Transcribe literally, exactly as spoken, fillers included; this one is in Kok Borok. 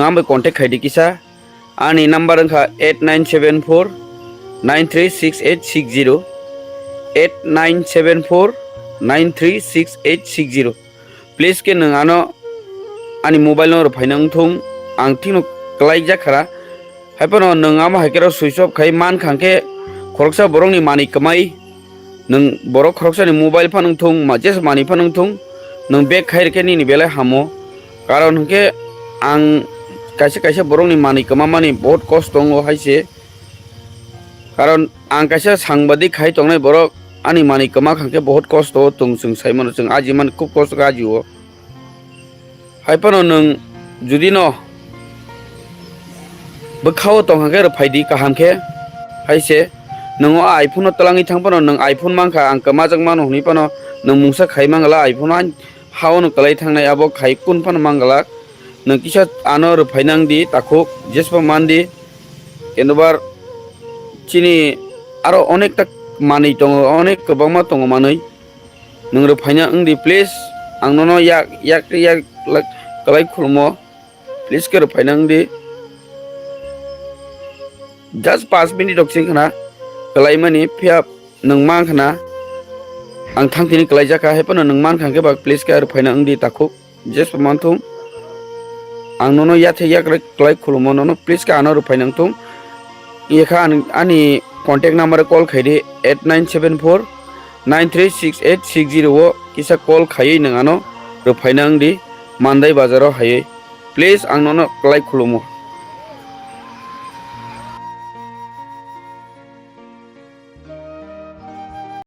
Ang bai contact khai di kisa. Ani number wngkha eight nine seven four nine three six eight six zero, eight nine seven four nine three six eight six zero. Please khe nwng ano ani mobile no rwphaina wngthung, ang thikno kwlaijak khara. Haiphano nwng amo hai khe switch off khai man kha khe khoroksa borokni manwi kwmai. Nwng borok khoroksani mobile phano wngthung, ma-, jesa manwi phano wngthung, nwng back khai rwkhe nini belai hamo. Karon hwnkhe ang kaisa kaisa borokni manwi kwmamani bahut kosto wngo hai se. Karon ang kaisa sangbadik khai tongnai borok, ani manwi kwma kha khe bahut kosto o tong, chwng sai mano, chwng aji man khub kosto khe aji o. Haiphano nwng judi no bwkhao tong kha khe rwphai di kaham khe, hai se nwng o iPhone no twlangwi thang phano nwng iPhone man kha, ang kwmajak mano hwnwi phano nwng mungsa khai man glak iPhone o, hao no kwlai thangnai abo khai kun phano man glak. Nwng kisa ano rwphaina wng di takhuk, jespa man di. Kenobar chini aro onekta manwi tongo, onek kwbangma tongo manwi. Nwng rwphaina wng di, please. Ang nono yak, yak, yak, lak-, kwlai khulumo. Please khe rwphaina wng di. Just paanch minute rok sing khna kwlaimani, phiya nwng man khna. Ang thang tini kwlaijak kha, haiphano nwng man kha khe ba, please khe rwphaina wng di takhuk. Jespa manthung. Ang nono yathek yakrek kwlai khulumo, nono please khe ano rwphai nangthung. Yekha ani, ani contact number call khai di eight nine seven four nine three six eight six zero o kisa call khaiwi nwng ano rwphaina wng di Mandai bazaro haiwi. Please ang nono kwlai khulumo.